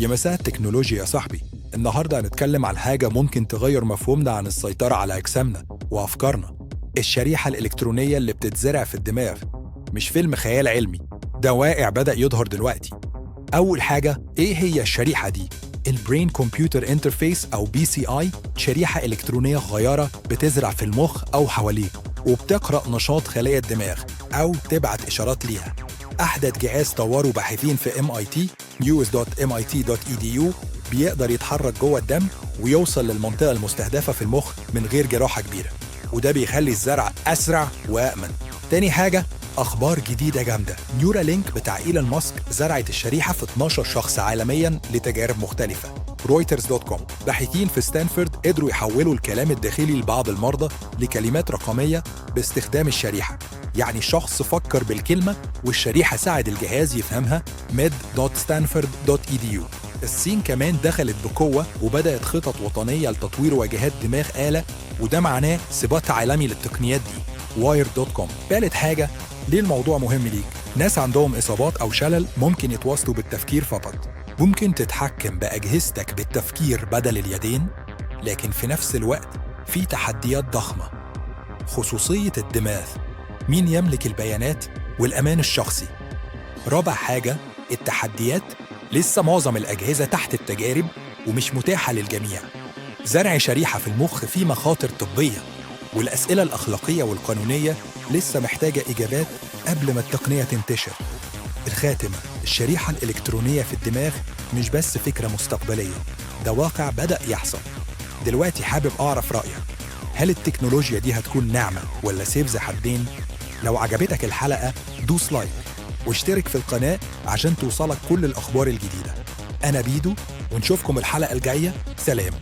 يا مساء التكنولوجيا يا صاحبي. النهاردة هنتكلم عن حاجة ممكن تغير مفهومنا عن السيطرة على أجسامنا وأفكارنا: الشريحة الإلكترونية اللي بتتزرع في الدماغ. مش فيلم خيال علمي، ده واقع بدأ يظهر دلوقتي. أول حاجة، إيه هي الشريحة دي؟ ال brain computer interface أو BCI، شريحة إلكترونية صغيرة بتزرع في المخ أو حواليه، وبتقرأ نشاط خلايا الدماغ أو تبعت إشارات ليها. أحدث جهاز طوره باحثين في MIT، news.mit.edu، بيقدر يتحرك جوه الدم ويوصل للمنطقة المستهدفة في المخ من غير جراحة كبيرة، وده بيخلي الزرع أسرع وأأمن. تاني حاجة، أخبار جديدة جامدة: نيورالينك بتاع إيلون ماسك زرعت الشريحة في 12 شخص عالميا لتجارب مختلفة. Reuters.com، باحثين في ستانفورد قدروا يحولوا الكلام الداخلي لبعض المرضى لكلمات رقمية باستخدام الشريحة، يعني الشخص فكر بالكلمة والشريحة ساعد الجهاز يفهمها. med.stanford.edu. الصين كمان دخلت بقوة وبدأت خطط وطنية لتطوير واجهات دماغ آلة، وده معناه سباق عالمي للتقنيات دي. Wired.com. ثالث حاجة، ليه الموضوع مهم ليك؟ ناس عندهم إصابات أو شلل ممكن يتواصلوا بالتفكير فقط. ممكن تتحكم بأجهزتك بالتفكير بدل اليدين، لكن في نفس الوقت في تحديات ضخمة: خصوصية الدماغ، مين يملك البيانات، والأمان الشخصي. رابع حاجة، التحديات: لسه معظم الأجهزة تحت التجارب ومش متاحة للجميع. زرع شريحة في المخ فيه مخاطر طبية، والأسئلة الأخلاقية والقانونية لسه محتاجة إجابات قبل ما التقنية تنتشر. الخاتمة: الشريحة الإلكترونية في الدماغ مش بس فكرة مستقبلية، ده واقع بدأ يحصل دلوقتي. حابب أعرف رأيك: هل التكنولوجيا دي هتكون نعمة ولا سيف ذو حدين؟ لو عجبتك الحلقة دوس like واشترك في القناة عشان توصلك كل الأخبار الجديدة. أنا بيدو، ونشوفكم الحلقة الجاية. سلام.